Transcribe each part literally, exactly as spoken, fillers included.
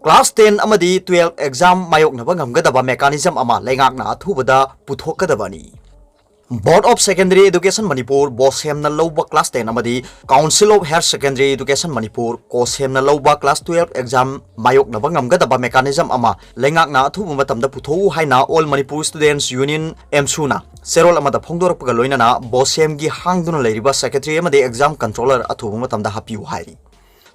Class ten ꯑꯃꯗꯤ twelve exam ꯃꯥꯌꯣꯛꯅꯕ ꯉꯝꯒꯗꯕ mechanism ꯑꯃ ꯂꯩꯉꯥꯛꯅ ꯑꯊꯨꯕꯗ ꯄꯨꯊꯣꯛꯀꯗꯕꯅꯤ꯫ Board of Secondary Education Manipur, ꯕꯣꯁꯦꯝꯅ ꯂꯧꯕ class ten ꯑꯃꯗꯤ Council of Higher Secondary Education Manipur, ꯀꯣꯁꯦꯝꯅ ꯂꯧꯕ class twelve exam ꯃꯥꯌꯣꯛꯅꯕ ꯉꯝꯒꯗꯕ mechanism ꯑꯃ ꯂꯩꯉꯥꯛꯅ ꯑꯊꯨꯕ ꯃꯇꯝꯗ ꯄꯨꯊꯣꯛꯎ ꯍꯥꯏꯅ All Manipur Students Union, ꯑꯦꯝꯁꯨꯅ ꯆꯦꯔꯣꯜ ꯑꯃꯗ ꯐꯣꯡꯗꯣꯔꯛꯄꯒ ꯂꯣꯏꯅꯅ ꯕꯣꯁꯦꯝꯒꯤ ꯍꯥꯡꯗꯨꯅ ꯂꯩꯔꯤꯕ secretary ꯑꯃꯗꯤ exam controller ꯑꯊꯨꯕ ꯃꯇꯝꯗ ꯍꯥꯞꯄꯤꯌꯨ ꯍꯥꯏꯔꯤ꯫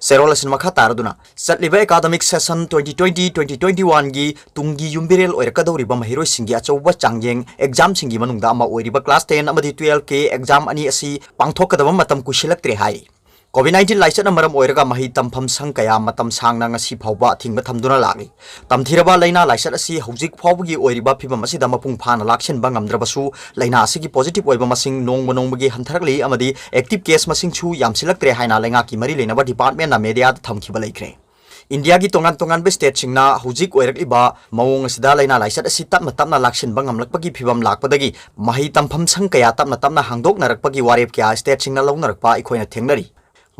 ꯆꯦꯔꯣꯜ ꯑꯁꯤꯅ ꯃꯈꯥ ꯇꯥꯔꯗꯨꯅ, ꯆꯠꯂꯤꯕ academic session twenty twenty twenty twenty-one ꯒꯤ ꯇꯨꯡꯒꯤ ꯌꯨꯝꯕꯤꯔꯦꯜ ꯑꯣꯏꯔꯛꯀꯗꯧꯔꯤꯕ ꯃꯍꯩꯔꯣꯏꯁꯤꯡꯒꯤ ꯑꯆꯧꯕ ꯆꯥꯡꯌꯦꯡ exam ꯁꯤꯡꯒꯤ ꯃꯅꯨꯡꯗ ꯑꯃ ꯑꯣꯏꯔꯤꯕ class ten ꯑꯃꯗꯤ twelve ꯀꯤ exam ꯑꯅꯤ ꯑꯁꯤ ꯄꯥꯡꯊꯣꯛꯀꯗꯕ ꯃꯇꯝ ꯀꯨꯏꯁꯤꯜꯂꯛꯇ꯭ꯔꯦ ꯍꯥꯏꯔꯤ꯫ COVID nineteen ꯂꯥꯏꯆꯠꯅ ꯃꯔꯝ ꯑꯣꯏꯔꯒ ꯃꯍꯩ ꯇꯝꯐꯝ ꯁꯪ ꯀꯌꯥ ꯃꯇꯝ ꯁꯥꯡꯅ ꯉꯁꯤ ꯐꯥꯎꯕ ꯑꯊꯤꯡꯕ ꯊꯝꯗꯨꯅ ꯂꯥꯛꯂꯤ꯫ ꯇꯝꯊꯤꯔꯕ ꯂꯥꯏꯅꯥ ꯂꯥꯏꯆꯠ ꯑꯁꯤ ꯍꯧꯖꯤꯛ ꯐꯥꯎꯕꯒꯤ ꯑꯣꯏꯔꯤꯕ ꯐꯤꯕꯝ ꯑꯁꯤꯗ ꯃꯄꯨꯡ ꯐꯥꯅ ꯂꯥꯛꯁꯤꯟꯕ ꯉꯝꯗ꯭ꯔꯕꯁꯨ, ꯂꯥꯏꯅꯥ ꯑꯁꯤꯒꯤ positive ꯑꯣꯏꯕ ꯃꯁꯤꯡ ꯅꯣꯡꯃ ꯅꯣꯡꯃꯒꯤ ꯍꯟꯊꯔꯛꯂꯤ ꯑꯃꯗꯤ active case ꯃꯁꯤꯡꯁꯨ ꯌꯥꯝꯁꯤꯜꯂꯛꯇ꯭ꯔꯦ ꯍꯥꯏꯅ ꯂꯩꯉꯥꯛꯀꯤ ꯃꯔꯤ ꯂꯩꯅꯕ department ꯅ media ꯗ ꯊꯝꯈꯤꯕ ꯂꯩꯈ꯭ꯔꯦ꯫ ꯏꯟꯗꯤꯌꯥꯒꯤ ꯇꯣꯉꯥꯟ ꯇꯣꯉꯥꯟꯕ state ꯁꯤꯡꯅ ꯍꯧꯖꯤꯛ ꯑꯣꯏꯔꯛꯂꯤꯕ ꯃꯑꯣꯡ ꯑꯁꯤꯗ ꯂꯥꯏꯅꯥ ꯂꯥꯏꯆꯠ ꯑꯁꯤ ꯇꯞꯅ ꯇꯞꯅ ꯂꯥꯛꯁꯤꯟꯕ ꯉꯝꯂꯛꯄꯒꯤ ꯐꯤꯕꯝ ꯂꯥꯛꯄꯗꯒꯤ ꯃꯍꯩ ꯇꯝꯐꯝ ꯁꯪ ꯀꯌꯥ ꯇꯞꯅ ꯇꯞꯅ ꯍꯥꯡꯗꯣꯛꯅꯔꯛꯄꯒꯤ ꯋꯥꯔꯦꯞ ꯀꯌꯥ state ꯁꯤꯡꯅ ꯂꯧꯅꯔꯛꯄ ꯑꯩꯈꯣꯏꯅ ꯊꯦꯡꯅꯔꯤ꯫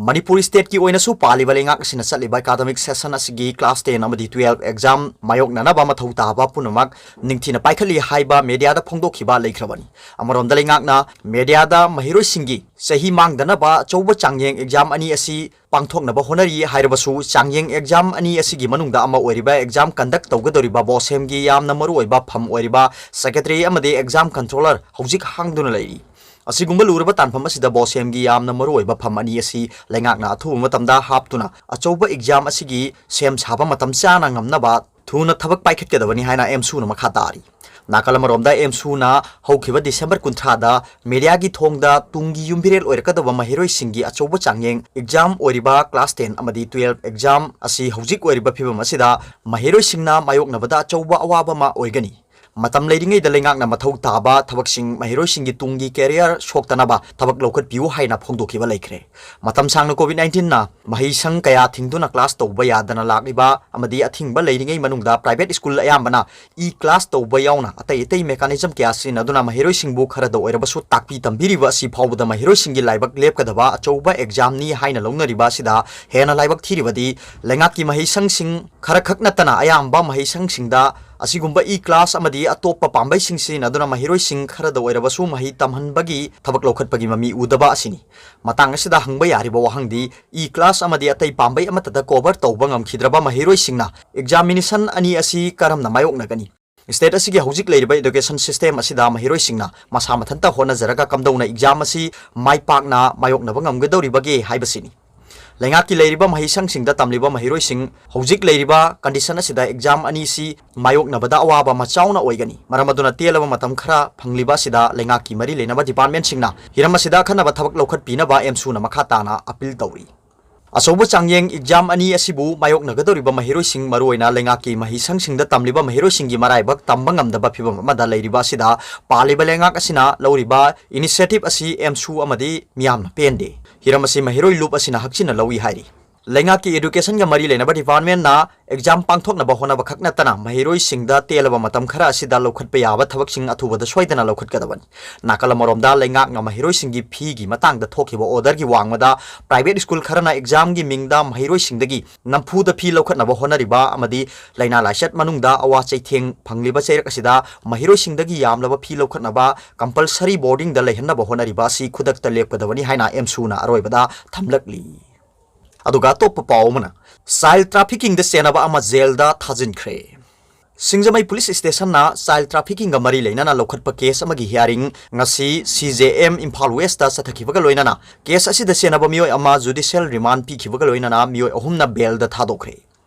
ꯃꯅꯤꯄꯨꯔ state ꯀꯤ ꯑꯣꯏꯅꯁꯨ ꯄꯥꯜꯂꯤꯕ ꯂꯩꯉꯥꯛ ꯑꯁꯤꯅ ꯆꯠꯂꯤꯕ academic session ꯑꯁꯤꯒꯤ class ten ꯑꯃꯗꯤ twelve exam ꯃꯥꯌꯣꯛꯅꯅꯕ ꯃꯊꯧ ꯇꯥꯕ ꯄꯨꯝꯅꯃꯛ ꯅꯤꯡꯊꯤꯅ ꯄꯥꯏꯈꯠꯂꯤ ꯍꯥꯏꯕ media ꯗ ꯐꯣꯡꯗꯣꯛꯈꯤꯕ ꯂꯩꯈ꯭ꯔꯕꯅꯤ꯫ ꯑꯃꯔꯣꯝꯗ ꯂꯩꯉꯥꯛꯅ media ꯗ ꯃꯍꯩꯔꯣꯏꯁꯤꯡꯒꯤ ꯆꯍꯤ ꯃꯥꯡꯗꯅꯕ ꯑꯆꯧꯕ ꯆꯥꯡꯌꯦꯡ exam ꯑꯅꯤ ꯑꯁꯤ ꯄꯥꯡꯊꯣꯛꯅꯕ ꯍꯣꯠꯅꯔꯤ ꯍꯥꯏꯔꯕꯁꯨ, ꯆꯥꯡꯌꯦꯡ exam ꯑꯅꯤ ꯑꯁꯤꯒꯤ ꯃꯅꯨꯡꯗ ꯑꯃ ꯑꯣꯏꯔꯤꯕ exam conduct ꯇꯧꯒꯗꯧꯔꯤꯕ ꯕꯣꯁꯦꯝꯒꯤ ꯌꯥꯝꯅ ꯃꯔꯨꯑꯣꯏꯕ ꯐꯝ ꯑꯣꯏꯔꯤꯕ secretary ꯑꯃꯗꯤ exam controller ꯍꯧꯖꯤꯛ ꯍꯥꯡꯗꯨꯅ ꯂꯩꯔꯤ꯫ ꯑꯁꯤꯒꯨꯝꯕ ꯂꯨꯔꯕ ꯇꯥꯟꯐꯝ ꯑꯁꯤꯗ ꯕꯣꯁꯦꯝꯒꯤ ꯌꯥꯝꯅ ꯃꯔꯨꯑꯣꯏꯕ ꯐꯝ ꯑꯅꯤ ꯑꯁꯤ ꯂꯩꯉꯥꯛꯅ ꯑꯊꯨꯕ ꯃꯇꯝꯗ ꯍꯥꯞꯇꯨꯅ ꯑꯆꯧꯕ exam ꯑꯁꯤꯒꯤ ꯁꯦꯝ ꯁꯥꯕ ꯃꯇꯝ ꯆꯥꯅ ꯉꯝꯅꯕ ꯊꯨꯅ ꯊꯕꯛ ꯄꯥꯏꯈꯠꯀꯗꯕꯅꯤ ꯍꯥꯏꯅ ꯑꯦꯝꯁꯨꯅ ꯃꯈꯥ ꯇꯥꯔꯤ꯫ ꯅꯥꯀꯜ ꯑꯃꯔꯣꯝꯗ ꯑꯦꯝꯁꯨꯅ ꯍꯧꯈꯤꯕ December ꯀꯨꯟꯊ꯭ꯔꯥꯗ media ꯒꯤ ꯊꯣꯡꯗ ꯇꯨꯡꯒꯤ ꯌꯨꯝꯕꯤꯔꯦꯜ ꯑꯣꯏꯔꯛꯀꯗꯕ ꯃꯍꯩꯔꯣꯏꯁꯤꯡꯒꯤ ꯑꯆꯧꯕ ꯆꯥꯡꯌꯦꯡ exam ꯑꯣꯏꯔꯤꯕ class ten ꯑꯃꯗꯤ twelve exam ꯑꯁꯤ ꯍꯧꯖꯤꯛ ꯑꯣꯏꯔꯤꯕ ꯐꯤꯕꯝ ꯑꯁꯤꯗ ꯃꯍꯩꯔꯣꯏꯁꯤꯡꯅ ꯃꯥꯌꯣꯛꯅꯕꯗ ꯑꯆꯧꯕ ꯑꯋꯥꯕ ꯑꯃ ꯑꯣꯏꯒꯅꯤ꯫ ꯃꯇꯝ ꯂꯩꯔꯤꯉꯩꯗ ꯂꯩꯉꯥꯛꯅ ꯃꯊꯧ ꯇꯥꯕ ꯊꯕꯛꯁꯤꯡ, ꯃꯍꯩꯔꯣꯏꯁꯤꯡꯒꯤ ꯇꯨꯡꯒꯤ career ꯁꯣꯛꯇꯅꯕ ꯊꯕꯛ ꯂꯧꯈꯠꯄꯤꯌꯨ ꯍꯥꯏꯅ ꯐꯣꯡꯗꯣꯛꯈꯤꯕ ꯂꯩꯈ꯭ꯔꯦ꯫ ꯃꯇꯝ ꯁꯥꯡꯅ COVID nineteen ꯅ ꯃꯍꯩꯁꯪ ꯀꯌꯥ ꯊꯤꯡꯗꯨꯅ class ꯇꯧꯕ ꯌꯥꯗꯅ ꯂꯥꯛꯂꯤꯕ ꯑꯃꯗꯤ ꯑꯊꯤꯡꯕ ꯂꯩꯔꯤꯉꯩ ꯃꯅꯨꯡꯗ private school ꯑꯌꯥꯝꯕꯅ e-class ꯇꯧꯕ ꯌꯥꯎꯅ ꯑꯇꯩ ꯑꯇꯩ mechanism ꯀꯌꯥ ꯁꯤꯖꯤꯟꯅꯗꯨꯅ ꯃꯍꯩꯔꯣꯏꯁꯤꯡꯕꯨ ꯈꯔꯗ ꯑꯣꯏꯔꯕꯁꯨ ꯇꯥꯛꯄꯤ ꯇꯝꯕꯤꯔꯤꯕ ꯑꯁꯤ ꯐꯥꯎꯕꯗ ꯃꯍꯩꯔꯣꯏꯁꯤꯡꯒꯤ ꯂꯥꯏꯕꯛ ꯂꯦꯞꯀꯗꯕ ꯑꯆꯧꯕ exam ꯅꯤ ꯍꯥꯏꯅ ꯂꯧꯅꯔꯤꯕ ꯑꯁꯤꯗ ꯍꯦꯟꯅ ꯂꯥꯏꯕꯛ ꯊꯤꯔꯤꯕꯗꯤ ꯂꯩꯉꯥꯛꯀꯤ ꯃꯍꯩꯁꯪꯁꯤꯡ ꯈꯔꯈꯛ ꯅꯠꯇꯅ ꯑꯌꯥꯝꯕ ꯃꯍꯩꯁꯪꯁꯤꯡꯗ ꯑꯁꯤꯒꯨꯝꯕ e-class ꯑꯃꯗꯤ ꯑꯇꯣꯞꯄ ꯄꯥꯝꯕꯩꯁꯤꯡ ꯁꯤꯖꯤꯟꯅꯗꯨꯅ ꯃꯍꯩꯔꯣꯏꯁꯤꯡ ꯈꯔꯗ ꯑꯣꯏꯔꯕꯁꯨ ꯃꯍꯩ ꯇꯝꯍꯟꯕꯒꯤ ꯊꯕꯛ ꯂꯧꯈꯠꯄꯒꯤ ꯃꯃꯤ ꯎꯗꯕ ꯑꯁꯤꯅꯤ꯫ ꯃꯇꯥꯡ ꯑꯁꯤꯗ ꯍꯪꯕ ꯌꯥꯔꯤꯕ ꯋꯥꯍꯪꯗꯤ, e-class ꯑꯃꯗꯤ ꯑꯇꯩ ꯄꯥꯝꯕꯩ ꯑꯃꯠꯇꯗ cover ꯇꯧꯕ ꯉꯝꯈꯤꯗ꯭ꯔꯕ ꯃꯍꯩꯔꯣꯏꯁꯤꯡꯅ examination ꯑꯅꯤ ꯑꯁꯤ ꯀꯔꯝꯅ ꯃꯥꯌꯣꯛꯅꯒꯅꯤ? State ꯑꯁꯤꯒꯤ ꯍꯧꯖꯤꯛ ꯂꯩꯔꯤꯕ education system ꯑꯁꯤꯗ ꯃꯍꯩꯔꯣꯏꯁꯤꯡꯅ ꯃꯁꯥ ꯃꯊꯟꯇ ꯍꯣꯠꯅꯖꯔꯒ ꯀꯝꯗꯧꯅ exam ꯑꯁꯤ ꯃꯥꯏ ꯄꯥꯛꯅ ꯃꯥꯌꯣꯛꯅꯕ ꯉꯝꯒꯗꯧꯔꯤꯕꯒꯦ ꯍꯥꯏꯕꯁꯤꯅꯤ꯫ ꯂꯩꯉꯥꯛꯀꯤ ꯂꯩꯔꯤꯕ ꯃꯍꯩꯁꯪꯁꯤꯡꯗ ꯇꯝꯂꯤꯕ ꯃꯍꯩꯔꯣꯏꯁꯤꯡ ꯍꯧꯖꯤꯛ ꯂꯩꯔꯤꯕ condition ꯑꯁꯤꯗ exam ꯑꯅꯤꯁꯤ ꯃꯥꯌꯣꯛꯅꯕꯗ ꯑꯋꯥꯕ ꯑꯃ ꯆꯥꯎꯅ ꯑꯣꯏꯒꯅꯤ꯫ ꯃꯔꯝ ꯑꯗꯨꯅ ꯇꯦꯜꯂꯕ ꯃꯇꯝ ꯈꯔ ꯐꯪꯂꯤꯕ ꯑꯁꯤꯗ ꯂꯩꯉꯥꯛꯀꯤ ꯃꯔꯤ ꯂꯩꯅꯕ department ꯁꯤꯡꯅ ꯍꯤꯔꯝ ꯑꯁꯤꯗ ꯑꯈꯟꯅꯕ ꯊꯕꯛ ꯂꯧꯈꯠꯄꯤꯅꯕ ꯑꯦꯝꯁꯨꯅ ꯃꯈꯥ ꯇꯥꯅ appeal ꯇꯧꯔꯤ꯫ ꯑꯆꯧꯕ ꯆꯥꯡꯌꯦꯡ exam ꯑꯅꯤ ꯑꯁꯤꯕꯨ ꯃꯥꯌꯣꯛꯅꯒꯗꯧꯔꯤꯕ ꯃꯍꯩꯔꯣꯏꯁꯤꯡ, ꯃꯔꯨꯑꯣꯏꯅ ꯂꯩꯉꯥꯛꯀꯤ ꯃꯍꯩꯁꯪꯁꯤꯡꯗ ꯇꯝꯂꯤꯕ ꯃꯍꯩꯔꯣꯏꯁꯤꯡꯒꯤ ꯃꯔꯥꯏꯕꯛ ꯇꯝꯕ ꯉꯝꯗꯕ ꯐꯤꯚꯝ ꯑꯃꯗ ꯂꯩꯔꯤꯕ ꯑꯁꯤꯗ ꯄꯥꯜꯂꯤꯕ ꯂꯩꯉꯥꯛ ꯑꯁꯤꯅ ꯂꯧꯔꯤꯕ initiative ꯑꯁꯤ ꯑꯦꯝꯁꯨ ꯑꯃꯗꯤ ꯃꯤꯌꯥꯝꯅ ꯄꯦꯟꯗꯦ꯫ ꯍꯤꯔꯝ ꯑꯁꯤ ꯃꯍꯩꯔꯣꯏ ꯂꯨꯞ ꯑꯁꯤꯅ ꯍꯛꯆꯤꯟꯅ ꯂꯧꯏ ꯍꯥꯏꯔꯤ꯫ ꯂꯩꯉꯥꯛꯀꯤ education ꯒ ꯃꯔꯤ ꯂꯩꯅꯕ department ꯅ exam ꯄꯥꯡꯊꯣꯛꯅꯕ ꯍꯣꯠꯅꯕ ꯈꯛ ꯅꯠꯇꯅ ꯃꯍꯩꯔꯣꯏꯁꯤꯡꯗ ꯇꯦꯜꯂꯕ ꯃꯇꯝ ꯈꯔ ꯑꯁꯤꯗ ꯂꯧꯈꯠꯄ ꯌꯥꯕ ꯊꯕꯛꯁꯤꯡ ꯑꯊꯨꯕꯗ ꯁꯣꯏꯗꯅ ꯂꯧꯈꯠꯀꯗꯕꯅꯤ꯫ ꯅꯥꯀꯜ ꯑꯃꯔꯣꯝꯗ ꯂꯩꯉꯥꯛꯅ ꯃꯍꯩꯔꯣꯏꯁꯤꯡꯒꯤ ꯐꯤꯒꯤ ꯃꯇꯥꯡꯗ ꯊꯣꯛꯈꯤꯕ order ꯒꯤ ꯋꯥꯡꯃꯗ private school ꯈꯔꯅ exam ꯒꯤ ꯃꯤꯡꯗ ꯃꯍꯩꯔꯣꯏꯁꯤꯡꯗꯒꯤ ꯅꯝꯐꯨꯗ ꯐꯤ ꯂꯧꯈꯠꯅꯕ ꯍꯣꯠꯅꯔꯤꯕ ꯑꯃꯗꯤ ꯂꯥꯏꯅꯥ ꯂꯥꯏꯆꯠ ꯃꯅꯨꯡꯗ ꯑꯋꯥ ꯆꯩꯊꯦꯡ ꯐꯪꯂꯤꯕ ꯆꯩꯔꯛ ꯑꯁꯤꯗ ꯃꯍꯩꯔꯣꯏꯁꯤꯡꯗꯒꯤ ꯌꯥꯝꯂꯕ ꯐꯤ ꯂꯧꯈꯠꯅꯕ compulsory boarding ꯗ ꯂꯩꯍꯟꯅꯕ ꯍꯣꯠꯅꯔꯤꯕ ꯑꯁꯤ ꯈꯨꯗꯛꯇ ꯂꯦꯞꯀꯗꯕꯅꯤ ꯍꯥꯏꯅ ꯑꯦꯝꯁꯨꯅ ꯑꯔꯣꯏꯕꯗ ꯊꯝꯂꯛꯂꯤ꯫ ꯑꯗꯨꯒ ꯑꯇꯣꯞꯄ ꯄꯥꯎ ꯑꯃꯅ, child trafficking ꯗ ꯆꯦꯟꯅꯕ ꯑꯃ ꯖꯦꯜꯗ ꯊꯥꯖꯤꯟꯈ꯭ꯔꯦ꯫ ꯁꯤꯡꯖꯃꯩ police station ꯅ child trafficking ꯒ ꯃꯔꯤ ꯂꯩꯅꯅ ꯂꯧꯈꯠꯄ case ꯑꯃꯒꯤ hearing ꯉꯁꯤ ꯁꯤ ꯖꯦ ꯑꯦꯝ ꯏꯝꯐꯥꯜ West ꯇ ꯆꯠꯊꯈꯤꯕꯒ ꯂꯣꯏꯅꯅ case ꯑꯁꯤꯗ ꯆꯦꯟꯅꯕ ꯃꯤꯑꯣꯏ ꯑꯃ judicial remand ꯄꯤꯈꯤꯕꯒ ꯂꯣꯏꯅꯅ ꯃꯤꯑꯣꯏ ꯑꯍꯨꯝꯅ bail ꯗ ꯊꯥꯗꯣꯛꯈ꯭ꯔꯦ꯫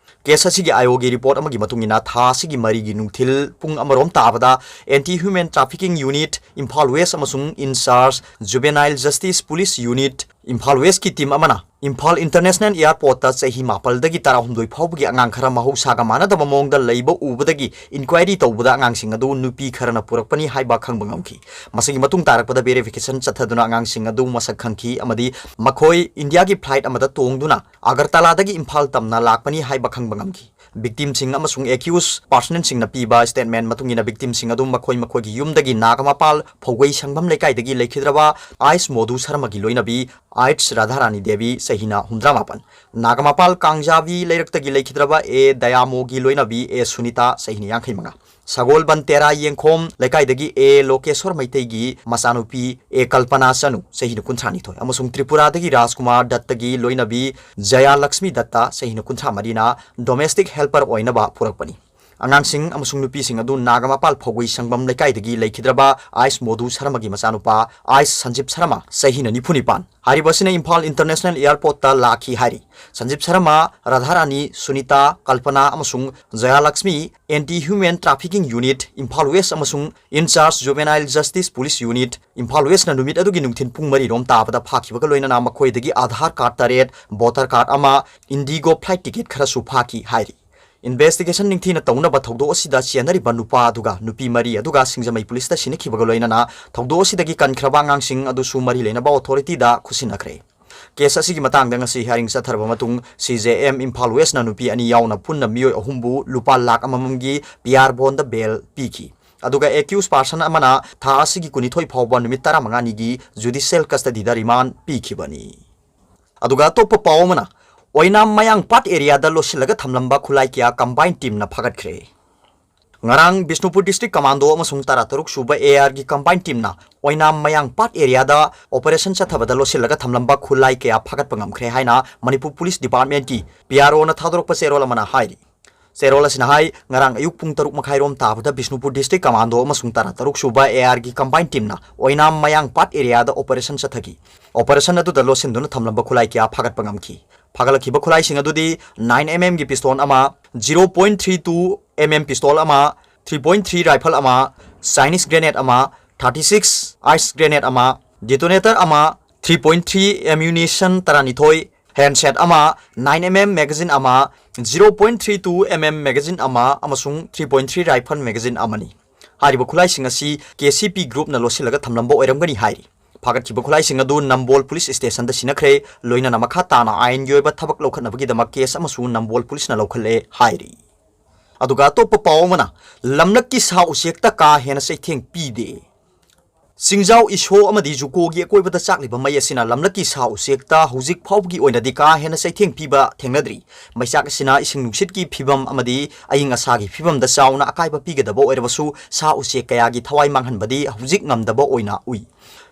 Case ꯑꯁꯤꯒꯤ ꯑꯥꯏ ꯑꯣ ꯒꯤ report ꯑꯃꯒꯤ ꯃꯇꯨꯡ ꯏꯟꯅ, ꯊꯥ ꯑꯁꯤꯒꯤ ꯃꯔꯤꯒꯤ ꯅꯨꯡꯊꯤꯜ ꯄꯨꯡ ꯑꯃꯔꯣꯝ ꯇꯥꯕꯗ Anti Human Trafficking Unit Imphal West ꯑꯃꯁꯨꯡ in charge Juvenile Justice Police Unit Imphal West ꯀꯤ team ꯑꯃꯅ ꯏꯝꯐꯥꯜ ꯏꯟꯇꯔꯅꯦꯁꯅꯦꯜ ꯑꯦꯌꯔꯄꯣꯔꯠꯇ ꯆꯍꯤ ꯃꯥꯄꯜꯗꯒꯤ ꯇꯔꯥꯍꯨꯝꯗꯣꯏ ꯐꯥꯎꯕꯒꯤ ꯑꯉꯥꯡ ꯈꯔ ꯃꯍꯧꯁꯥꯒ ꯃꯥꯟꯅꯗꯕ ꯃꯑꯣꯡꯗ ꯂꯩꯕ ꯎꯕꯗꯒꯤ ꯏꯟꯀ꯭ꯋꯥꯏꯔꯤ ꯇꯧꯕꯗ ꯑꯉꯥꯡꯁꯤꯡ ꯑꯗꯨ ꯅꯨꯄꯤ ꯈꯔꯅ ꯄꯨꯔꯛꯄꯅꯤ ꯍꯥꯏꯕ ꯈꯪꯕ ꯉꯝꯈꯤ꯫ ꯃꯁꯤꯒꯤ ꯃꯇꯨꯡ ꯇꯥꯔꯛꯄꯗ ꯚꯦꯔꯤꯐꯤꯀꯦꯁꯟ ꯆꯠꯊꯗꯨꯅ ꯑꯉꯥꯡꯁꯤꯡ ꯑꯗꯨ ꯃꯁꯛ ꯈꯪꯈꯤ ꯑꯃꯗꯤ ꯃꯈꯣꯏ ꯏꯟꯗꯤꯌꯥꯒꯤ ꯐ꯭ꯂꯥꯏꯠ ꯑꯃꯗ ꯇꯣꯡꯗꯨꯅ ꯑꯒꯔꯇꯂꯥꯗꯒꯤ ꯏꯝꯐꯥꯜ ꯇꯝꯅ ꯂꯥꯛꯄꯅꯤ ꯍꯥꯏꯕ ꯈꯪꯕ ꯉꯝꯈꯤ꯫ ꯚꯤꯛꯇꯤꯝꯁꯤꯡ ꯑꯃꯁꯨꯡ ꯑꯦꯀ꯭ꯌꯨꯁ ꯄꯥꯔꯁꯅꯦꯜꯁꯤꯡꯅ ꯄꯤꯕ ꯁ꯭ꯇꯦꯠꯃꯦꯟ ꯃꯇꯨꯡ ꯏꯟꯅ, ꯚꯤꯛꯇꯤꯝꯁꯤꯡ ꯑꯗꯨ ꯃꯈꯣꯏ ꯃꯈꯣꯏꯒꯤ ꯌꯨꯝꯗꯒꯤ ꯅꯥꯒꯃꯄꯥꯜ ꯐꯧꯒꯩ ꯁꯪꯕꯝ ꯂꯩꯀꯥꯏꯗꯒꯤ ꯂꯩꯈꯤꯗ꯭ꯔꯕ ꯑꯥꯏꯁ ꯃꯣꯙꯨ ꯁꯔꯃꯒꯤ ꯂꯣꯏꯅꯕꯤ ꯑꯥꯏꯠꯁ ꯔꯥꯙꯥꯔꯥꯅꯤ ꯗꯦꯕꯤ, ꯆꯍꯤꯅ ꯍꯨꯝꯗ꯭ꯔꯥ ꯃꯥꯄꯟ, ꯅꯥꯒꯃꯄꯥꯜ ꯀꯥꯡꯖꯥꯕꯤ ꯂꯩꯔꯛꯇꯒꯤ ꯂꯩꯈꯤꯗ꯭ꯔꯕ ꯑꯦ ꯗꯌꯥꯃꯣꯒꯤ ꯂꯣꯏꯅꯕꯤ ꯑꯦ ꯁꯨꯅꯤꯇꯥ, ꯆꯍꯤꯅ ꯌꯥꯡꯈꯩ ꯃꯉꯥ, ꯁꯒꯣꯜꯕꯟ ꯇꯦꯔꯥ ꯌꯦꯡꯈꯣꯝ ꯂꯩꯀꯥꯏꯗꯒꯤ ꯑꯦ ꯂꯣꯀꯦꯁꯣꯔ ꯃꯩꯇꯩꯒꯤ ꯃꯆꯥꯅꯨꯄꯤ ꯑꯦ ꯀꯜꯄꯅꯥ ꯆꯅꯨ, ꯆꯍꯤꯅ ꯀꯨꯟꯊ꯭ꯔꯥ ꯅꯤꯊꯣꯏ, ꯑꯃꯁꯨꯡ ꯇ꯭ꯔꯤꯄꯨꯔꯥꯗꯒꯤ ꯔꯥꯖꯀꯨꯃꯥꯔ ꯗꯠꯇꯒꯤ ꯂꯣꯏꯅꯕꯤ ꯖꯌꯥ ꯂꯛꯁꯃꯤ ꯗꯠꯇ, ꯆꯍꯤꯅ ꯀꯨꯟꯊ꯭ꯔꯥ ꯃꯔꯤꯅ ꯗꯣꯃꯦꯁꯇꯤꯛ ꯍꯦꯜꯄꯔ ꯑꯣꯏꯅꯕ ꯄꯨꯔꯛꯄꯅꯤ꯫ ꯑꯉꯥꯡꯁꯤꯡ ꯑꯃꯁꯨꯡ ꯅꯨꯄꯤꯁꯤꯡ ꯑꯗꯨ ꯅꯥꯒꯃꯄꯥꯜ ꯐꯧꯒꯩ ꯁꯪꯕꯝ ꯂꯩꯀꯥꯏꯗꯒꯤ ꯂꯩꯈꯤꯗ꯭ꯔꯕ ꯑꯥꯏꯁ ꯃꯣꯙꯨ ꯁꯔꯃꯒꯤ ꯃꯆꯥꯅꯨꯄꯥ ꯑꯥꯏꯁ ꯁꯟꯖꯤꯞ ꯁꯔꯃ, ꯆꯍꯤꯅ ꯅꯤꯐꯨ ꯅꯤꯄꯥꯟ, ꯍꯥꯏꯔꯤꯕ ꯑꯁꯤꯅ ꯏꯝꯐꯥꯜ ꯏꯟꯇꯔꯅꯦꯁꯅꯦꯜ ꯑꯦꯌꯔꯄꯣꯔꯠꯇ ꯂꯥꯛꯈꯤ ꯍꯥꯏꯔꯤ꯫ ꯁꯟꯖꯤꯞ ꯁꯔꯃ, ꯔꯥꯙꯥꯔꯥꯅꯤ, ꯁꯨꯅꯤꯇꯥ, ꯀꯜꯄꯅꯥ ꯑꯃꯁꯨꯡ Jayalakshmi anti human trafficking unit, Imphal west ꯑꯃꯁꯨꯡ in charge juvenile justice police unit, Imphal ꯋꯦꯁꯅ ꯅꯨꯃꯤꯠ ꯑꯗꯨꯒꯤ ꯅꯨꯡꯊꯤꯜ ꯄꯨꯡ ꯃꯔꯤ ꯔꯣꯝ ꯇꯥꯕꯗ ꯐꯥꯈꯤꯕꯒ ꯂꯣꯏꯅꯅ ꯃꯈꯣꯏꯗꯒꯤ ꯑꯥꯙꯥꯔ ꯀꯥꯔꯗ ꯇꯔꯦꯠ, ꯚꯣꯇꯔ ꯀꯥꯔꯗ ꯑꯃ, ꯏꯟꯗꯤꯒꯣ ꯐ꯭ꯂꯥꯏꯠ ꯇꯤꯀꯦꯠ ꯈꯔꯁꯨ ꯐꯥꯈꯤ ꯍꯥꯏꯔꯤ꯫ ꯏꯟꯚꯦꯁꯇꯤꯒꯦꯁꯟ ꯅꯤꯡꯊꯤꯅ ꯇꯧꯅꯕ ꯊꯧꯗꯣꯛ ꯑꯁꯤꯗ ꯆꯦꯟꯅꯔꯤꯕ ꯅꯨꯄꯥ ꯑꯗꯨꯒ ꯅꯨꯄꯤ ꯃꯔꯤ ꯑꯗꯨꯒ ꯁꯤꯡꯖꯃꯩ ꯄꯨꯂꯤꯁꯇ ꯁꯤꯟꯅꯈꯤꯕꯒ ꯂꯣꯏꯅꯅ ꯊꯧꯗꯣꯛ ꯑꯁꯤꯗꯒꯤ ꯀꯟꯈ꯭ꯔꯕ ꯑꯉꯥꯡꯁꯤꯡ ꯑꯗꯨꯁꯨ ꯃꯔꯤ ꯂꯩꯅꯕ ꯑꯣꯊꯣꯔꯤꯇꯤꯗ ꯈꯨꯠꯁꯤꯟꯅꯈ꯭ꯔꯦ꯫ ꯀꯦꯁ ꯑꯁꯤꯒꯤ ꯃꯇꯥꯡꯗ ꯉꯁꯤ ꯍꯤꯌꯥꯔꯤꯡ ꯆꯠꯊꯔꯕ ꯃꯇꯨꯡ, ꯁꯤ ꯖꯦ ꯑꯦꯝ ꯏꯝꯐꯥꯜ ꯋꯦꯁꯅ ꯅꯨꯄꯤ ꯑꯅꯤ ꯌꯥꯎꯅ ꯄꯨꯟꯅ ꯃꯤꯑꯣꯏ ꯑꯍꯨꯝꯕꯨ ꯂꯨꯄꯥ ꯂꯥꯈ ꯑꯃꯃꯝꯒꯤ ꯄꯤ ꯑꯥꯔ ꯕꯣꯟꯗ ꯕꯦꯜ ꯄꯤꯈꯤ꯫ ꯑꯗꯨꯒ ꯑꯦꯀ꯭ꯌꯨꯁ ꯄꯥꯔꯁꯟ ꯑꯃꯅ ꯊꯥ ꯑꯁꯤꯒꯤ ꯀꯨꯟꯅꯤꯊꯣꯏ ꯐꯥꯎꯕ ꯅꯨꯃꯤꯠ ꯇꯔꯥꯃꯉꯥꯅꯤꯒꯤ ꯖꯨꯗꯤꯁꯤꯌꯦꯜ ꯀꯁꯇꯗꯤꯗ ꯔꯤꯃꯥꯟ ꯄꯤꯈꯤꯕꯅꯤ꯫ ꯑꯗꯨꯒ ꯑꯇꯣꯞꯄ ꯄꯥꯎ ꯑꯃꯅ, ꯑꯣꯏꯅꯥꯝ ꯃꯌꯥꯡ ꯄꯥꯠ ꯑꯦꯔꯤꯌꯥꯗ ꯂꯣꯠꯁꯤꯜꯂꯒ ꯊꯝꯂꯝꯕ ꯈꯨꯠꯂꯥꯏ ꯀꯌꯥ ꯀꯝꯕꯥꯏꯟ ꯇꯤꯝꯅ ꯐꯥꯒꯠꯈ꯭ꯔꯦ꯫ ꯉꯔꯥꯡ ꯕꯤꯁꯅꯨꯄꯨꯔ ꯗꯤꯁꯇ꯭ꯔꯤꯛ ꯀꯃꯥꯟꯗꯣ ꯑꯃꯁꯨꯡ ꯇꯔꯥꯇꯔꯨꯛ ꯁꯨꯕ ꯑꯦ ꯑꯥꯔꯒꯤ ꯀꯝꯕꯥꯏꯟ ꯇꯤꯝꯅ ꯑꯣꯏꯅꯥꯝ ꯃꯌꯥꯡ ꯄꯥꯠ ꯑꯦꯔꯤꯌꯥꯗ ꯑꯣꯄꯔꯦꯁꯟ ꯆꯠꯊꯕꯗ ꯂꯣꯠꯁꯤꯜꯂꯒ ꯊꯝꯂꯝꯕ ꯈꯨꯠꯂꯥꯏ ꯀꯌꯥ ꯐꯥꯒꯠꯄ ꯉꯝꯈ꯭ꯔꯦ ꯍꯥꯏꯅ ꯃꯅꯤꯄꯨꯔ ꯄꯨꯂꯤꯁ ꯗꯤꯄꯥꯔꯠꯃꯦꯟꯠꯀꯤ ꯄꯤ ꯑꯥꯔ ꯑꯣꯅ ꯊꯥꯗꯣꯔꯛꯄ ꯆꯦꯔꯣꯜ ꯑꯃꯅ ꯍꯥꯏꯔꯤ꯫ ꯆꯦꯔꯣꯜ ꯑꯁꯤꯅ ꯍꯥꯏ, ꯉꯔꯥꯡ ꯑꯌꯨꯛ ꯄꯨꯡ ꯇꯔꯨꯛ ꯃꯈꯥꯏꯔꯣꯝ ꯇꯥꯕꯗ ꯕꯤꯁꯅꯨꯄꯨꯔ ꯗꯤꯁꯇ꯭ꯔꯤꯛ ꯀꯃꯥꯟꯗꯣ ꯑꯃꯁꯨꯡ ꯇꯔꯥꯇꯔꯨꯛ ꯁꯨꯕ ꯑꯦ ꯑꯥꯔꯒꯤ ꯀꯝꯕꯥꯏꯟ ꯇꯤꯝꯅ ꯑꯣꯏꯅꯥꯝ ꯃꯌꯥꯡ ꯄꯥꯠ ꯑꯦꯔꯤꯌꯥꯗ ꯑꯣꯄꯔꯦꯁꯟ ꯆꯠꯊꯈꯤ꯫ ꯑꯣꯄꯔꯦꯁꯟ ꯑꯗꯨꯗ ꯂꯣꯠꯁꯤꯟꯗꯨꯅ ꯊꯝꯂꯝꯕ ꯈꯨꯠꯂꯥꯏ ꯀꯌꯥ ꯐꯥꯒꯠꯄ ꯉꯝꯈꯤ꯫ ꯐꯥꯒꯠꯂꯛꯈꯤꯕ ꯈꯨꯠꯂꯥꯏꯁꯤꯡ ꯑꯗꯨꯗꯤ ꯅꯥꯏꯟ ꯑꯦꯝ ꯑꯦꯝꯒꯤ ꯄꯤꯁꯇꯣꯜ ꯑꯃ, zero point three two M M pistol ꯑꯃ, ꯊ꯭ꯔꯤ ꯄꯣꯏꯟꯠ ꯊ꯭ꯔꯤ ꯔꯥꯏꯐꯜ ꯑꯃ, ꯆꯥꯏꯅꯤꯁ ꯒ꯭ꯔꯦꯅꯦꯗ ꯑꯃ, ꯊꯥꯔꯇꯤ ꯁꯤꯛꯁ ꯑꯥꯏꯁ ꯒ꯭ꯔꯦꯅꯦꯗ ꯑꯃ, ꯗꯤꯇꯣꯅꯦꯇꯔ ꯑꯃ, ꯊ꯭ꯔꯤ ꯄꯣꯏꯟ ꯊ꯭ꯔꯤ ꯑꯦꯝꯌꯨꯅꯤꯁꯟ ꯇꯔꯥꯅꯤꯊꯣꯏ, ꯍꯦꯟꯁꯦꯠ ꯑꯃ, ꯅꯥꯏꯟ ꯑꯦꯝ ꯑꯦꯝ ꯃꯦꯒꯥꯖꯤꯟ ꯑꯃ, zero point three two M M magazine ꯑꯃ ꯑꯃꯁꯨꯡ three point three rifle magazine ꯑꯃꯅꯤ꯫ ꯍꯥꯏꯔꯤꯕ ꯈꯨꯠꯂꯥꯏꯁꯤꯡ ꯑꯁꯤ ꯀꯦ ꯁꯤ ꯄꯤ ꯒ꯭ꯔꯨꯞꯅ ꯂꯣꯠꯁꯤꯜꯂꯒ ꯊꯝꯂꯝꯕ ꯑꯣꯏꯔꯝꯒꯅꯤ ꯍꯥꯏꯔꯤ꯫ ꯐꯥꯒꯠꯈꯤꯕ ꯈꯨꯠꯂꯥꯏꯁꯤꯡ ꯑꯗꯨ ꯅꯝꯕꯣꯜ ꯄꯨꯂꯤꯁ ꯁ꯭ꯇꯦꯁꯟꯗ ꯁꯤꯟꯅꯈ꯭ꯔꯦ꯫ ꯂꯣꯏꯅꯅ ꯃꯈꯥ ꯇꯥꯅ ꯑꯥꯏꯟꯒꯤ ꯑꯣꯏꯕ ꯊꯕꯛ ꯂꯧꯈꯠꯅꯕꯒꯤꯗꯃꯛ ꯀꯦꯁ ꯑꯃꯁꯨ ꯅꯝꯕꯣꯜ ꯄꯨꯂꯤꯁꯅ ꯂꯧꯈꯠꯂꯦ ꯍꯥꯏꯔꯤ꯫ ꯑꯗꯨꯒ ꯑꯇꯣꯞꯄ ꯄꯥꯎ ꯑꯃꯅ, ꯂꯝꯂꯛꯀꯤ ꯁꯥ ꯎꯆꯦꯛꯇ ꯀꯥ ꯍꯦꯟꯅ ꯆꯩꯊꯦꯡ ꯄꯤꯗꯦ꯫ ꯆꯤꯡꯖꯥꯎ ꯏꯁꯣ ꯑꯃꯗꯤ ꯖꯨꯀꯣꯒꯤ ꯑꯀꯣꯏꯕꯗ ꯆꯥꯛꯂꯤꯕ ꯃꯩ ꯑꯁꯤꯅ ꯂꯝꯂꯛꯀꯤ ꯁꯥ ꯎꯆꯦꯛꯇ ꯍꯧꯖꯤꯛ ꯐꯥꯎꯕꯒꯤ ꯑꯣꯏꯅꯗꯤ ꯀꯥ ꯍꯦꯟꯅ ꯆꯩꯊꯦꯡ ꯄꯤꯕ ꯊꯦꯡꯅꯗ꯭ꯔꯤ꯫ ꯃꯩꯆꯥꯛ ꯑꯁꯤꯅ ꯏꯁꯤꯡ ꯅꯨꯡꯁꯤꯠꯀꯤ ꯐꯤꯕꯝ ꯑꯃꯗꯤ ꯑꯏꯪ ꯑꯁꯥꯒꯤ ꯐꯤꯕꯝꯗ ꯆꯥꯎꯅ ꯑꯀꯥꯏꯕ ꯄꯤꯒꯗꯕ ꯑꯣꯏꯔꯕꯁꯨ, ꯁꯥ ꯎꯆꯦꯛ ꯀꯌꯥꯒꯤ ꯊꯋꯥꯏ ꯃꯥꯡꯍꯟꯕꯗꯤ ꯍꯧꯖꯤꯛ ꯉꯝꯗꯕ ꯑꯣꯏꯅ ꯎꯏ꯫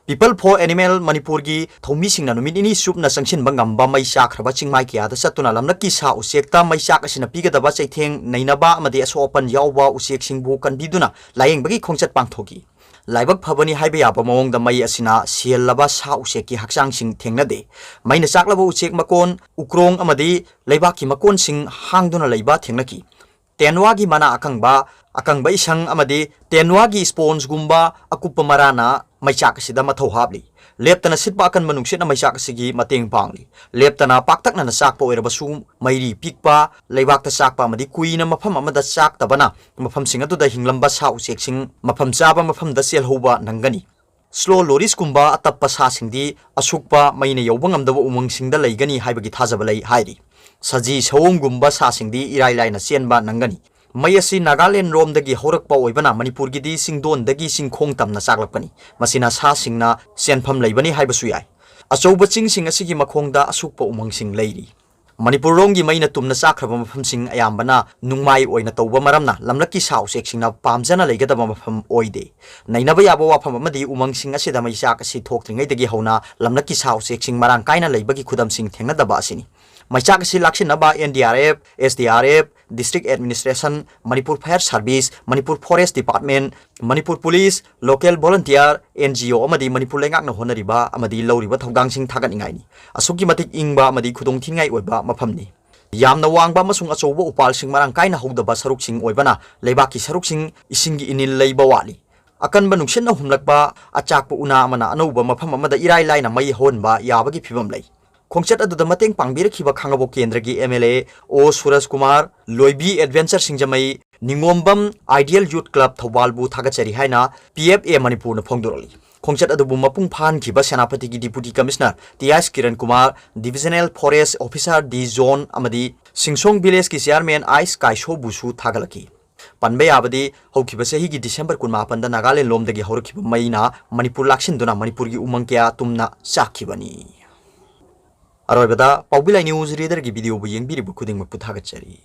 People for Animal ꯃꯅꯤꯄꯨꯔꯒꯤ ꯊꯧꯃꯤꯁꯤꯡꯅ ꯅꯨꯃꯤꯠ ꯅꯤꯅꯤ ꯆꯨꯞꯅ ꯆꯪꯁꯤꯟꯕ ꯉꯝꯕ ꯃꯩ ꯆꯥꯛꯈ꯭ꯔꯕ ꯆꯤꯡꯃꯥꯏ ꯀꯌꯥꯗ ꯆꯠꯇꯨꯅ ꯂꯝꯂꯛꯀꯤ ꯁꯥ ꯎꯆꯦꯛꯇ ꯃꯩꯆꯥꯛ ꯑꯁꯤꯅ ꯄꯤꯒꯗꯕ ꯆꯩꯊꯦꯡ ꯅꯩꯅꯕ ꯑꯃꯗꯤ ꯑꯁꯣꯛ ꯑꯄꯟ ꯌꯥꯎꯕ ꯎꯆꯦꯛꯁꯤꯡꯕꯨ ꯀꯟꯕꯤꯗꯨꯅ ꯂꯥꯌꯦꯡꯕꯒꯤ ꯈꯣꯡꯆꯠ ꯄꯥꯡꯊꯣꯛꯈꯤ꯫ ꯂꯥꯏꯕꯛ ꯐꯕꯅꯤ ꯍꯥꯏꯕ ꯌꯥꯕ ꯃꯑꯣꯡꯗ ꯃꯩ ꯑꯁꯤꯅ ꯁꯤꯍꯜꯂꯕ ꯁꯥ ꯎꯆꯦꯛꯀꯤ ꯍꯛꯆꯥꯡꯁꯤꯡ ꯊꯦꯡꯅꯗꯦ꯫ ꯃꯩꯅ ꯆꯥꯛꯂꯕ ꯎꯆꯦꯛ ꯃꯀꯣꯟ, ꯎꯀ꯭ꯔꯣꯡ ꯑꯃꯗꯤ ꯂꯩꯕꯥꯛꯀꯤ ꯃꯀꯣꯟꯁꯤꯡ ꯍꯥꯡꯗꯨꯅ ꯂꯩꯕ ꯊꯦꯡꯅꯈꯤ꯫ ꯇꯦꯟꯋꯥꯒꯤ ꯃꯅꯥ ꯑꯀꯪꯕ, ꯑꯀꯪꯕ ꯏꯁꯪ ꯑꯃꯗꯤ ꯇꯦꯟꯋꯥꯒꯤ ꯁ꯭ꯄꯣꯟꯖꯒꯨꯝꯕ ꯑꯀꯨꯞꯄ ꯃꯔꯥꯅ ꯃꯩꯆꯥꯛ ꯑꯁꯤꯗ ꯃꯊꯧ ꯍꯥꯞꯂꯤ꯫ ꯂꯦꯞꯇꯅ ꯁꯤꯠꯄ ꯑꯀꯟꯕ ꯅꯨꯡꯁꯤꯠꯅ ꯃꯩꯆꯥꯛ ꯑꯁꯤꯒꯤ ꯃꯇꯦꯡ ꯄꯥꯡꯂꯤ꯫ ꯂꯦꯞꯇꯅ ꯄꯥꯛꯇꯛꯅꯅ ꯆꯥꯛꯄ ꯑꯣꯏꯔꯕꯁꯨ, ꯃꯩꯔꯤ ꯄꯤꯛꯄ, ꯂꯩꯕꯥꯛꯇ ꯆꯥꯛꯄ ꯑꯃꯗꯤ ꯀꯨꯏꯅ ꯃꯐꯝ ꯑꯃꯗ ꯆꯥꯛꯇꯕꯅ ꯃꯐꯝꯁꯤꯡ ꯑꯗꯨꯗ ꯍꯤꯡꯂꯝꯕ ꯁꯥ ꯎꯆꯦꯛꯁꯤꯡ ꯃꯐꯝ ꯆꯥꯕ ꯃꯐꯝꯗ ꯆꯦꯜꯍꯧꯕ ꯅꯪꯒꯅꯤ꯫ ꯁ꯭ꯂꯣ ꯂꯣꯔꯤꯁꯀꯨꯝꯕ ꯑꯇꯞꯄ ꯁꯥꯁꯤꯡꯗꯤ ꯑꯁꯨꯛꯄ ꯃꯩꯅ ꯌꯧꯕ ꯉꯝꯗꯕ ꯎꯃꯪꯁꯤꯡꯗ ꯂꯩꯒꯅꯤ ꯍꯥꯏꯕꯒꯤ ꯊꯥꯖꯕ ꯂꯩ ꯍꯥꯏꯔꯤ꯫ ꯁꯖꯤ ꯁꯑꯣꯝꯒꯨꯝꯕ ꯁꯥꯁꯤꯡꯗꯤ ꯏꯔꯥꯏ ꯂꯥꯏꯅ ꯆꯦꯟꯕ ꯅꯪꯒꯅꯤ꯫ ꯃꯩ ꯑꯁꯤ ꯅꯥꯒꯥꯂꯦꯟ ꯔꯣꯝꯗꯒꯤ ꯍꯧꯔꯛꯄ ꯑꯣꯏꯕꯅ ꯃꯅꯤꯄꯨꯔꯒꯤꯗꯤ ꯆꯤꯡꯗꯣꯟꯗꯒꯤ ꯆꯤꯡꯈꯣꯡ ꯇꯝꯅ ꯆꯥꯛꯂꯛꯄꯅꯤ꯫ ꯃꯁꯤꯅ ꯁꯥꯁꯤꯡꯅ ꯆꯦꯟꯐꯝ ꯂꯩꯕꯅꯤ ꯍꯥꯏꯕꯁꯨ ꯌꯥꯏ꯫ ꯑꯆꯧꯕ ꯆꯤꯡꯁꯤꯡ ꯑꯁꯤꯒꯤ ꯃꯈꯣꯡꯗ ꯑꯁꯨꯛꯄ ꯎꯃꯪꯁꯤꯡ ꯂꯩꯔꯤ꯫ ꯃꯅꯤꯄꯨꯔꯔꯣꯝꯒꯤ ꯃꯩꯅ ꯇꯨꯝꯅ ꯆꯥꯛꯈ꯭ꯔꯕ ꯃꯐꯝꯁꯤꯡ ꯑꯌꯥꯝꯕꯅ ꯅꯨꯡꯃꯥꯏ ꯑꯣꯏꯅ ꯇꯧꯕ ꯃꯔꯝꯅ ꯂꯝꯂꯛꯀꯤ ꯁꯥ ꯎꯆꯦꯛꯁꯤꯡꯅ ꯄꯥꯝꯖꯅ ꯂꯩꯒꯗꯕ ꯃꯐꯝ ꯑꯣꯏꯗꯦ꯫ ꯅꯩꯅꯕ ꯌꯥꯕ ꯋꯥꯐꯝ ꯑꯃꯗꯤ ꯎꯃꯪꯁꯤꯡ ꯑꯁꯤꯗ ꯃꯩꯆꯥꯛ ꯑꯁꯤ ꯊꯣꯛꯇ꯭ꯔꯤꯉꯩꯗꯒꯤ ꯍꯧꯅ ꯂꯝꯂꯛꯀꯤ ꯁꯥ ꯎꯆꯦꯛꯁꯤꯡ ꯃꯔꯥꯡ ꯀꯥꯏꯅ ꯂꯩꯕꯒꯤ ꯈꯨꯗꯝꯁꯤꯡ ꯊꯦꯡꯅꯗꯕ ꯑꯁꯤꯅꯤ꯫ ꯃꯩꯆꯥꯛ ꯑꯁꯤ ꯂꯥꯛꯁꯤꯟꯅꯕ N D R F, S D R F, District Administration, Manipur Fire Service, Manipur Forest Department, Manipur police, local volunteer, N G O ꯑꯃꯗꯤ ꯃꯅꯤꯄꯨꯔ ꯂꯩꯉꯥꯛꯅ ꯍꯣꯠꯅꯔꯤꯕ ꯑꯃꯗꯤ ꯂꯧꯔꯤꯕ ꯊꯧꯗꯥꯡꯁꯤꯡ ꯊꯥꯒꯠꯅꯤꯡꯉꯥꯏꯅꯤ꯫ ꯑꯁꯨꯛꯀꯤ ꯃꯇꯤꯛ ꯏꯪꯕ ꯑꯃꯗꯤ ꯈꯨꯗꯣꯡꯊꯤꯅꯤꯡꯉꯥꯏ ꯑꯣꯏꯕ ꯃꯐꯝꯅꯤ꯫ ꯌꯥꯝꯅ ꯋꯥꯡꯕ ꯑꯃꯁꯨꯡ ꯑꯆꯧꯕ ꯎꯄꯥꯜꯁꯤꯡ ꯃꯔꯥꯡ ꯀꯥꯏꯅ ꯍꯧꯗꯕ ꯁꯔꯨꯛꯁꯤꯡ ꯑꯣꯏꯕꯅ ꯂꯩꯕꯥꯛꯀꯤ ꯁꯔꯨꯛꯁꯤꯡ ꯏꯁꯤꯡꯒꯤ ꯏꯅꯤꯜ ꯂꯩꯕ ꯋꯥꯠꯂꯤ꯫ ꯑꯀꯟꯕ ꯅꯨꯡꯁꯤꯠꯅ ꯍꯨꯝꯂꯛꯄ ꯑꯆꯥꯛꯄ ꯎꯅꯥ ꯑꯃꯅ ꯑꯅꯧꯕ ꯃꯐꯝ ꯑꯃꯗ ꯏꯔꯥꯏ ꯂꯥꯏꯅ ꯃꯩ ꯍꯧꯍꯟꯕ ꯌꯥꯕꯒꯤ ꯐꯤꯕꯝ ꯂꯩ꯫ ꯈꯣꯡꯆꯠ ꯑꯗꯨꯗ ꯃꯇꯦꯡ ꯄꯥꯡꯕꯤꯔꯛꯈꯤꯕ ꯈꯥꯉꯕꯣꯛ ꯀꯦꯟꯗ꯭ꯔꯒꯤ M L A O Suraj Kumar, Loibi adventure Singjamei, Ningombam Ideal Youth Club ꯊꯧꯕꯥꯜꯕꯨ ꯊꯥꯒꯠꯆꯔꯤ ꯍꯥꯏꯅ P F A ꯃꯅꯤꯄꯨꯔꯅ ꯐꯣꯡꯗꯣꯔꯛꯂꯤ꯫ ꯈꯣꯡꯆꯠ ꯑꯗꯨꯕꯨ ꯃꯄꯨꯡ ꯐꯥꯍꯟꯈꯤꯕ ꯁꯦꯅꯥꯄꯇꯤꯒꯤ Deputy Commissioner T S Kiran Kumar, Divisional Forest Officer D John ꯑꯃꯗꯤ ꯁꯤꯡꯁꯣꯡ ꯚꯤꯂꯦꯖꯀꯤ ꯆꯤꯌꯥꯔꯃꯦꯟ ꯑꯥꯏꯁ ꯀꯥꯏꯁꯣꯕꯨꯁꯨ ꯊꯥꯒꯠꯂꯛꯈꯤ꯫ ꯄꯟꯕ ꯌꯥꯕꯗꯤ, ꯍꯧꯈꯤꯕ ꯆꯍꯤꯒꯤ ꯗꯤꯁꯦꯝꯕꯔ ꯀꯨꯟꯃꯥꯄꯟꯗ ꯅꯥꯒꯥꯂꯦꯟ ꯂꯣꯝꯗꯒꯤ ꯍꯧꯔꯛꯈꯤꯕ ꯃꯩꯅ ꯃꯅꯤꯄꯨꯔ ꯂꯥꯛꯁꯤꯟꯗꯨꯅ ꯃꯅꯤꯄꯨꯔꯒꯤ ꯎꯃꯪ ꯀꯌꯥ ꯇꯨꯝꯅ ꯆꯥꯛꯈꯤꯕꯅꯤ꯫ ꯑꯔꯣꯏꯕꯗ, ꯄꯥꯎꯕꯤ ꯂꯥꯏ ꯅ꯭ꯌꯨꯁ ꯔꯤꯗꯔꯒꯤ ꯚꯤꯗꯤꯑꯣꯕꯨ ꯌꯦꯡꯕꯤꯔꯤꯕ ꯈꯨꯗꯤꯡꯃꯛꯄꯨ ꯊꯥꯒꯠꯆꯔꯤ꯫